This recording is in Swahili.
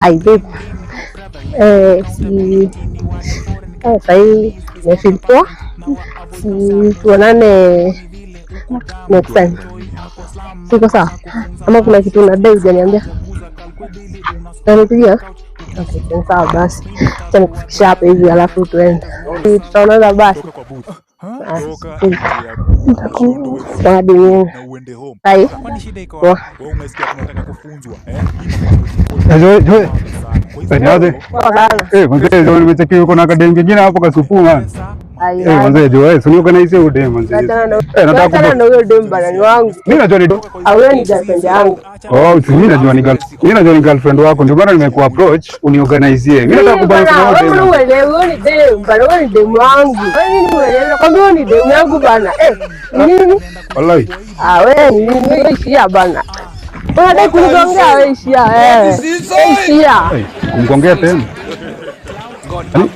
Hi babe. Si sahii nimefeel poa. Si tuonane next time. Siko sawa? Ama kuna kitu unadai hujaniambia? Utanipigia? Okay, ni sawa basi. Acha nikufikisha hapa hivi alafu tuende. Tutaonana basi. Ah, hadi mimi. Hai. Poa. Joy, Joy. Niaje? Poa sana. Eh, manze, jo nimecheki uko na kadem kingine hapo kasupu man. Ai, Eh, manze, jo, eh, sio organize hiyo dem manze. Achana na Eh, nataka achana na huyo dem bana, ni wangu. Mimi najua ni Au wewe ni girlfriend yangu. Oh, si mimi najua ni girl. Mimi najua ni girlfriend wako, ndio maana nimekuapproach uniorganizie. Mimi nataka kubounce na Wewe wewe dem. uelewe, wewe ni dem bana, wewe ni dem wangu. Wewe nini uelewe? Nakwambia wewe ni dem yangu bana. Eh, nini? Wallahi. Ah, wewe ni nini? Wewe ishia bana. Unadai kunigongea wewe ishia wewe. Wewe ishia. Eh, kumgongea tena. Yaani,